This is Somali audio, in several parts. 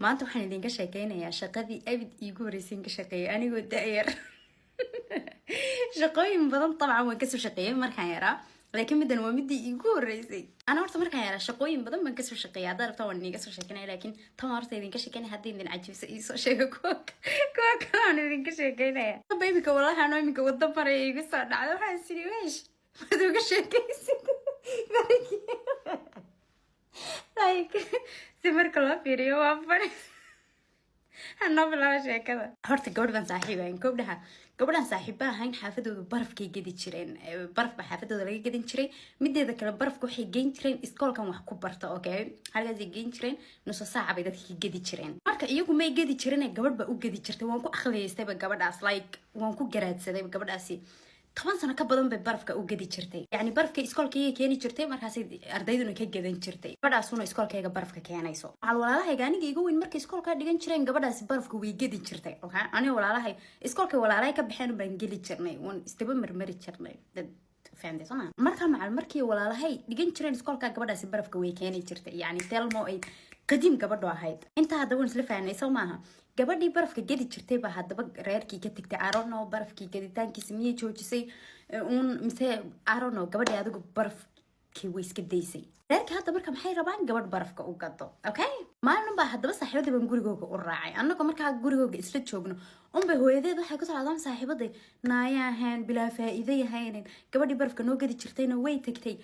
Maanta waxaan idinka sheekeynayaa shaqadii abid iigu horreysay ka shaqeeyay anigoo da-yar. Shaqooyin badan dabcan waan kasoo shaqeeyay markaan yaraa, laakiin middan waa midii iigu horreysay. Ana horta markaan yaraa shaqooyin badan baan kasoo shaqeeyay. Haddaad rabtaan waan idinka soo sheekeynaya, laakiin tan waan horta idinka sheekeynaya. Haddii idin cajiibso, iisoo sheega kuwa kale aan idinka sheekeynaya. Haba iminka, wallahi, anoo iminka waddo maraya iigu soo dhacda. Waxaan siri, weesh maad uga sheekaysid? Like, si marka loo fiiriyo waa funny. Hanoo bilaaba sheekada. Horta gabadh baan saaxiib ahayn. Gabdhaha, gabadhaan saaxiiba ahayn, xaafadooda barafkay gedi jireen. Baraf baa xaafadooda laga gedin jiray. Mideeda kale, barafka waxay geyn jireen iskoolkan wax ku barta. Okay, halkaasay geyn jireen. Nuso saaca bay dadka ka gedi jireen. Marka iyagu may gedi jireen, gabadh baa u gedi jirtay. Waan ku aqliyeystayba gabadhaas, like, waan ku garaadsadayba gabadhaasi. 10 sano ka badan bay barafka u gedi jirtay. Yani barafka iskoolkayga keeni jirtay, markaasay ardayduna ka gadan jirtay. Gabadhaasuna iskoolkayga barafka keenayso. Macal walaalahayga aniga iga weyn markay iskoolka dhigan jireen, gabadhaasi barafka way gedi jirtay. Okay, aniga walaalahay iskoolkay walaalahay ka baxeen baan geli jirnay, waan isdaba marmari jirnay, dad fahamtay soo ma? Markaa macal markii walaalahay dhigan jireen iskoolka, gabadhaasi barafka way keeni jirtay. Yani telmo ay qadiim gabadho ahayd. Intaa haddaba waan isla fahnay, soo maaha? Gabadhii barafka gedi jirtay baa haddaba reerkii ka tagtay. Arono, barafkii geditaankiisa miyay joojisay uun mise arono, gabadhii adigu barafkii way iska daysay. Reerkii hadda marka maxay rabaan? Gabadh barafka u gado. Okay, maalin baa haddaba saaxiibadii baan gurigooga u raacay. Annagoo markaa gurigooga isla joogno unbay hooyadeed waxay ku tirahdaan saaxiibaday: "Naaya ahayn bilaa faa'iido yahaynin, gabadhii barafka noo gadi jirtayna way tagtay.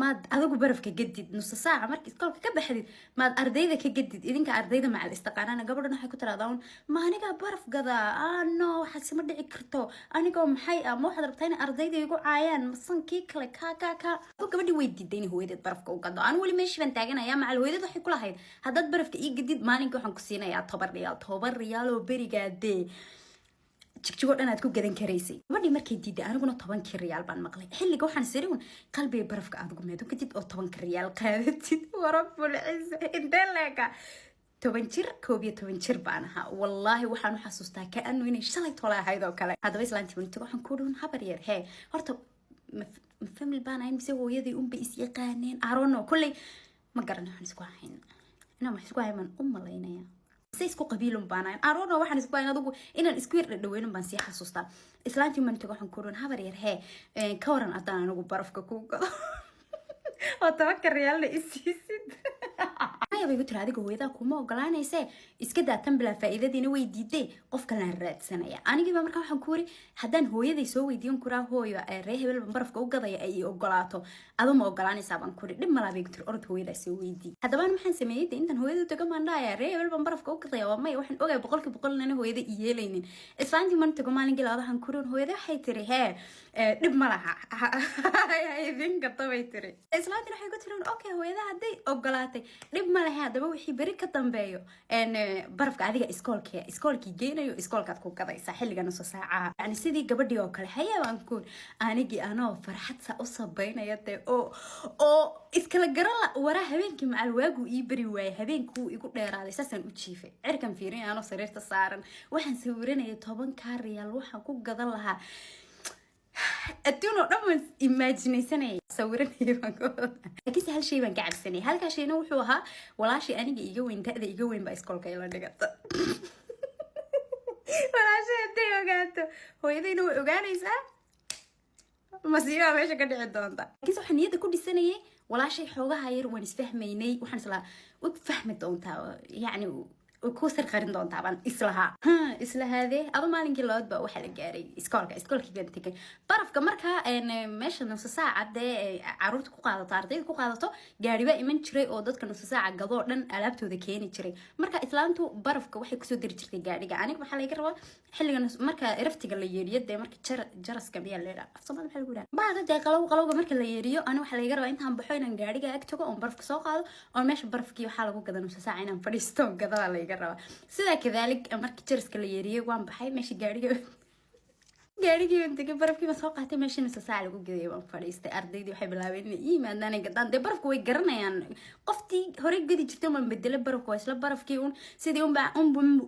Maad adigu barafka gadid nusa saaca marka iskoolka ka baxdid, maad ardayda ka gadid, idinka ardayda macal istaqaanana." Gabadhan waxay ku tirahdaan: "Ma anigaa baraf gadaa? Ah, no, waxaas ma dhici karto. Anigoo maxay ah? Ma waxaad rabtaa in ardayda igu caayaan? Masankii kale ka ka ka." Gabadhii way diiday in hooyadeed barafka u gado. Anu weli meeshii baan taaganaya. Macal hooyadeed waxay ku lahayd: "Haddaad barafka ii gadid, maalinka waxaan ku siinayaa 10 riyaal." 10 riyaal oo berigaadee Jigjigo dhan aad ku gadan karaysay. Gabadhii markay diiday, aniguna 10-kii riyaal baan maqlay. Xilliga waxaan siri un qalbiga barafka aad gumeed u gadid oo 10-ka riyaal qaadatid. Warabul ciise, intee leeka? 10 jir, 11 jir baan ahaa. Wallaahi waxaan u xasuustaa kaanu inay shalay tole ahayd oo kale. Haddaba islaantii baan waxaan ku dhun: "Habar yar, hee, horta ma family baan ahayn mise hooyadii unbay is yaqaaneen? Arono, kolley ma garan waxaan isku ahayn. Inaan wax isku ahayn baan u malaynaya, mise isku qabiilun baan ahayn. Arono, waxaan isku ahayn adigu inaan isku yar dhadhaweynun baan sii xasuustaa." Islaantii baan tago, waxaan ku dhun: "Habar yar, hee, ka waran haddaan anigu barafka kuu gado oo 10-ka riyaalna isiisid?" Maya, bay ku tiri, "adiga hooyadaa kuma ogolaanayse, iska daa tan. Bilaa faa'iidadiina way diiday, qof kalaan raadsanaya." Anigiiba markaa waxaan ku wari: "Haddaan hooyaday soo weydiiyon kuraa, hooyo, ree hebel baan barafka u gadaya, ay ii ogolaato, adu ma ogolaanaysaa?" baan kuri. "Dhib malaa," bay ku tiri, "orod hooyadaa soo weydii." Haddaba maxaan sameeyey? De intaan hooyada tago maan dhahaya: "Ree hebel baan barafka u gadaya"? Waa maya. Waxaan ogahay 100% inaan hooyada i yeelaynin. Islaantii maan tago maalinkii labaad, waxaan kuri: "Hooyada waxay tiri, hee, dhib ma laha, idin gado," bay tiri. Islaantiin waxay ku tiri: "Okay, hooyada hadday ogolaatay, dhib ma lehe. Haddaba wixii beri ka dambeeyo, barafka adiga iskoolka iskoolkii geynayo, iskoolkaad ku gadaysaa xilliga nuso saacaha." Yani sidii gabadhii oo kale. "Haye," baan kuuri. Anigii anoo farxad saa u sabaynaya dee oo iskala garan la waraa. Habeenkii macal waagu ii beri waayay, habeenkuu igu dheeraaday. Saasaan u jiifay, cirkan fiirin anoo sariirta saaran. Waxaan sawiranayay 10-kaa riyaal waxaan ku gadan lahaa adduun oo dhan baan imaajinaysanayay, sawiranayay baan ka wadaa. Laakiinse hal shay baan ka cabsanayay. Halkaa shayna wuxuu ahaa walaashii aniga iga weyn, da-da iga weyn baa iskoolka ila dhigata. Walaashay hadday ogaato, hooyadayna way ogaanaysaa, masiibaa meesha ka dhici doonta. Laakiinse waxaan niyadda ku dhisanayay walaashay xoogaha yar waan isfahmaynay. Waxaan islahaa way ku fahmi doontaa, yacni way kuu sir qarin doontaa baan islahaa. Islahaadee ado maalinkii labaad baa waxaa la gaaray iskoolka. Iskoolkii baan tegay. Barafka markaa meesha nusa saaca dee caruurta ku qaadato, ardayda ku qaadato, gaari baa iman jiray oo dadka nusa saaca gadoo dhan alaabtooda keeni jiray. Marka islaantu barafka waxay kusoo diri jirtay gaadhiga. Aniga waxaa laga rabaa xilliga marka raftiga la yeeriyo, dee marka jaraska miyaa la yidhaha af Soomaali, maxaa lagu yidhaha bahalka dee qalow qalowga marka la yeeriyo, ani waxaa laga rabaa intaan baxo inaan gaadhiga ag tago oon barafka soo qaado oo meesha barafkii waxaa lagu gada nusa saaca inaan fadhiisto oo gadabaa laga rabaa. Sidaa kadalik, markii jaraska la yeeriyey waan baxay meesha gaadhiga. Gaarigii baan tegay, barafkii baan soo qaatay. Meeshii nusa saac lagu gadayay baan fadhiistay. Ardaydii waxay bilaabeen inay ii yimaadaan, ay gadaan. Dee barafku way garanayaan, qoftii hore gadi jirtay baan bedelay. Barafku waa isla barafkii un, sidii unba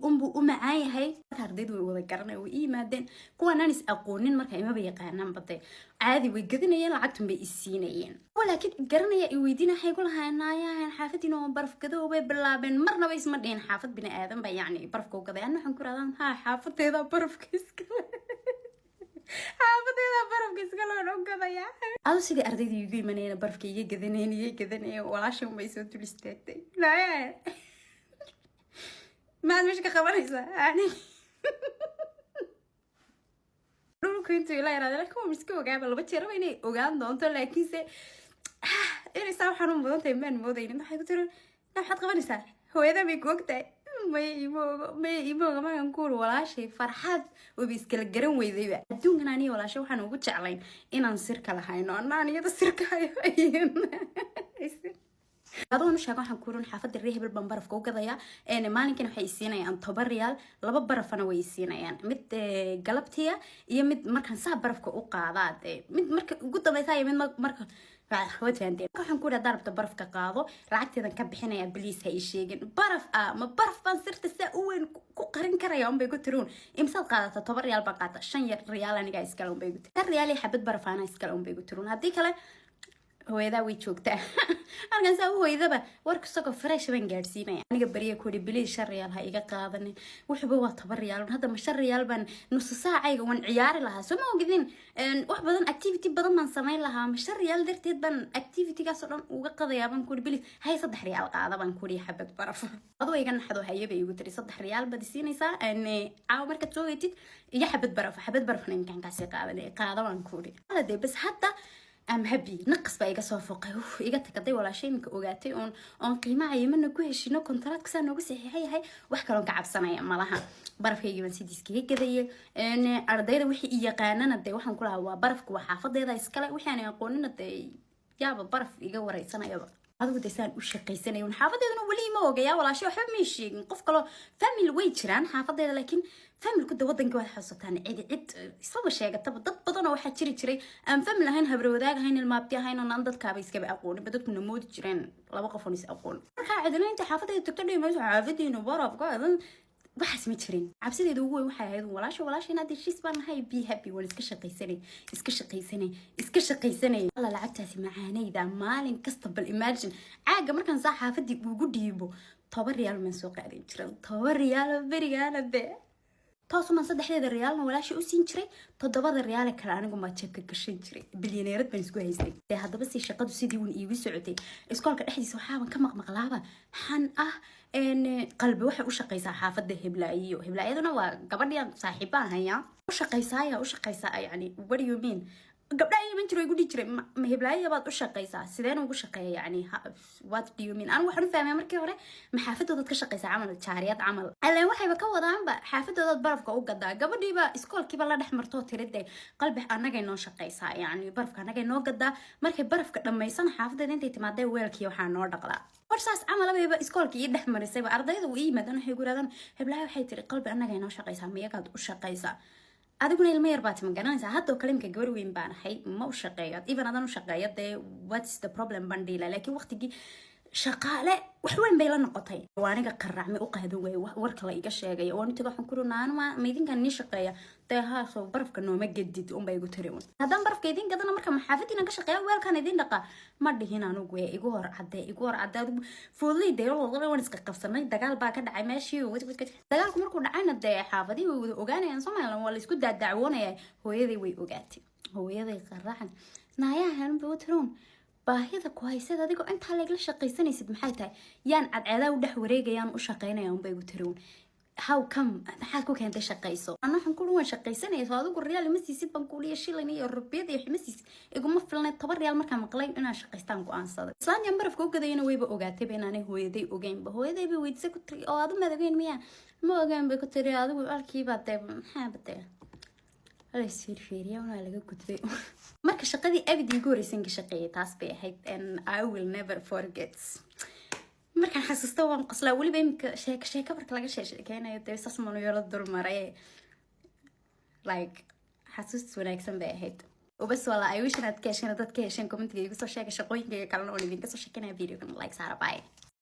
unbu u macaan yahay. Marka ardaydu way wada garanayaan, way ii yimaadeen. Kuwaan aan is aqoonin marka imaba yaqaanaan bade, caadi way gadinayeen, lacagtun bay is siinayeen. Laakiin garanaya i weydiina, waxay ku lahaayeen, "Naayahan, xaafadiina oo baraf gado bay bilaabeen." Marnaba isma dhihin xaafad bini aadan ba yacni barafka u gaday. Anna waxaan ku raadaan, "Ha, xaafadeeda barafka iskale, xaafadeeda barafka iskale waan u gadaya." Adu sidii ardayda igu imanayeen, barafka iga gadanayeen, iga gadanayeen, walaashan bay soo dul istaagtay. "Naayahan, maxaad meesha ka qabanaysaa?" Ani dhulku intuu ila yaraada, laakiin waan iska ogaaba laba jeeraba inay ogaan doonto, laakiinse inay saa waxaan u mudan tahay maan moodaynin. Waxay ku tiri, "Na maxaad qabanaysaa? Hooyada may ku ogtahay?" "Maya, ima ogo, maya, ima oga." Markaan ku uri, walaashay farxad wayba iskala garan weydayba. Adduunkan aniga walaashay waxaan ugu jeclayn inaan sirka lahayno, anna aniyada sirka hayo. Adoon u sheega, waxaan kuurin, "Xaafadda reer hebel baan barafka u gadayaa. Maalinkan waxay isiinayaan 10 riyaal, laba barafana way isiinayaan, mid galabtiya iyo mid markaan saa barafka u qaadaa, dee mid marka ugu dambeysa iyo mid marka waad fahanteen." Waxaan ku idhi, "Haddaa rabto barafka qaado, lacagteedan ka bixinaya, please ha ii sheegin." "Baraf ah? Ma baraf baan sirta saa u weyn ku qarin karaya?" unbay ku tiruun. "Imsaad qaadata?" "10 riyaal baan qaata." "5 riyaal anigaa iskale," unbay ku tiri. "5 riyaal iyo xabad baraf anaa iskale," unbay ku tiruun. "Haddii kale hooyadaa way joogtaa." Halkan saa u hooyadaba warka isagoo fresh baan gaadhsiinaya. Aniga beriya ku yidhi, "Please, 5 riyaal ha iga qaadanin, wuxuba waa 10 riyaal. Hadda ma 5 riyaal baan nusu saacayga waan ciyaari lahaa? Soo ma ogidin wax badan, activity badan baan samayn lahaa. Ma 5 riyaal darteed baan activitygaas oo dhan uga qadayaa?" baan ku yidhi. "Please, hay, 3 riyaal qaada," baan ku yidhi, "xabad baraf." Adoo iga naxdo, "Haye," bay igu tiri. "3 riyaal baad isiinaysaa caawa markaad soo weytid iyo xabad baraf. Xabad barafna imkaan kaasii qaadanay, qaada," baan ku yidhi. Dee bas, hadda am happy, naqas baa iga soo foqay. Uf, iga tagaday. Walaashay iminka ogaatay oon qiimaha yimana ku heshino, kontraadka saa noogu saxiixa yahay, wax kaloon ka cabsanaya malaha. Barafkaygii baan sidiis kaga gadayay. Ardayda wixii i yaqaanana dee waxaan ku lahaa, "Waa barafka, waa xaafadeeda iskale." Wixii aan aqoonina dee yaaba baraf iga wareysanayaba. Adigu dee saan u shaqaysanaya, xaafadeeduna weli ima ogayaa. Walaashay waxba may sheegin. Qof kaloo family way jiraan xaafadeeda, laakiin familku de wadankii waad xasuutaan, cidi cid ismaba sheegataba. Dad badan oo waxaa jiri jiray aan family ahayn, habre wadaag ahayn, ilmaabti ahayn, oon aan dadkaaba iskaba aqooninba. Dadkuna moodi jireen laba qof oon is aqoon. Markaa cidina inta xaafadeeda tagto dhihi mayso, "Xaafadiina barafka." Waxaas ma jirin. Cabsideeda ugu weyn waxay ahayd walaasha. Walaasha inaad heshiis baan nahay. Be happy, waan iska shaqaysanay, iska shaqaysanay, iska shaqaysanay. Alla, lacagtaasi macaanayda maalin kasta. Bal imagine, caaga markaan saa xaafadii ugu dhiibo, 10 riyaal maan soo qaadan jiray. 10 riyaal berigaana dee toosumaan saddexdeeda riyaalna walaasha u siin jiray, 7da riyaale kale anigu maa jeebka gashan jiray. Bilyaneerad baan isku haystay dee. Haddaba si shaqadu sidii uun iigu socotay, iskoolka dhexdiisa waxaaban ka maqmaqlaaba xan ah, "Qalbi waxay u shaqaysaa xaafadda Heblaayiyo." Heblaayaduna waa gabadhiyan saaxiiba ahaya. "U shaqaysaaya, u shaqaysaa?" Yani, what do you mean? Gabdhaha iman jiro igu dhihi jiray, "Ma Heblaaya baad u shaqaysaa? Sideen ugu shaqeeya?" Yani, what do you mean? Anigu waxaan u fahmay markii hore, ma xaafadoodaad ka shaqaysaa camal, jaariyad camal. Alleen waxayba ka wadaanba xaafadoodaad barafka u gadaa. Gabadhiiba iskoolkiiba la dhex martoo tiri, "Dee qalbi annagay noo shaqaysaa, yani barafka annagay noo gadaa. Markay barafka dhammaysana xaafadeeda intay timaadee weelkii waxaa noo dhaqdaa." War saas camalabayba iskoolka ii dhex marisayba. Ardayda u ii yimaadaan, waxay ku yirahdaan, "Heblaha waxay tiri qalbi annagay noo shaqaysaa, miyagaad u shaqaysaa?" Adiguna ilmo yar baad ma garanaysaa. Haddoo kale imka gabar weyn baan ahay, ma u shaqeeyo. Even adan u shaqeeyo dee, what's the problem baan dhiila. Laakiin waqtigii shaqaale wax weyn bay la noqotay. Waa aniga qaracme u qaadan waaye warka la iga sheegaya. Waan utaga, waxaan kuri, "Naanuma ma idinkan nii shaqeeya?" "Dee haa, soo barafka nooma gadid," unbay igu tiri. "Un haddaan barafka idin gadana, marka maxaafadiinan ka shaqeeya, weelkan idin dhaqa?" Ma dhihin anugu, ee igu hor cadee, igu hor cadee. Adigu foodley dee waan iska qabsanay, dagaal baa ka dhacay meeshii. Dagaalku markuu dhacayna dee xaafadihii way wada ogaanayaan, Somaliland waa la isku daadacwoonaya. Hooyaday way ogaatay. Hooyaday qaracan, "Naayahan botron, baahida ku haysad adigoo intaa leegla shaqaysanaysid maxay tahay? Yaan cadceedaa u dhex wareegayaan u shaqaynaya?" unbay igu tiri. "How come? Maxaad ku keentay shaqayso?" Ana waxaan ku waan shaqaysanaya, soo adigu riyaal ima siisid baan kuuliya, shilin iyo rubiyad iyo ima siisid, iguma filnay. 10 riyaal markaan maqlay inaan shaqaystaan go-aansaday. Islaantian barafka u gadayana wayba ogaatayba inaanay hooyaday ogeynba. Hooyaday bay weydiisay, ku tiri, "Oo adu maad ogeyn miya?" "Ma ogeyn," bay ku tiri. Adigu alkiibaa dee maxaaba dee lasfiirfiiriya waa laga gudbay. Marka shaqadii abid iigu horeysan ka shaqeeyay taas bay ahayd, and I will never forget. Markaan xasuusto waan qoslaa. Weliba imika sheeko sheeko marka laga sheekeynayo dee saas manu yaro dulmaray, like Xasuus wanaagsan bay ahayd. Ubas wala, I wish inaad ka hesheen. Dad ka hesheen, commentiga igu soo sheega. Shaqooyinkayga kalena oon idinka soo sheekanaya. Videogan like saara. Bye.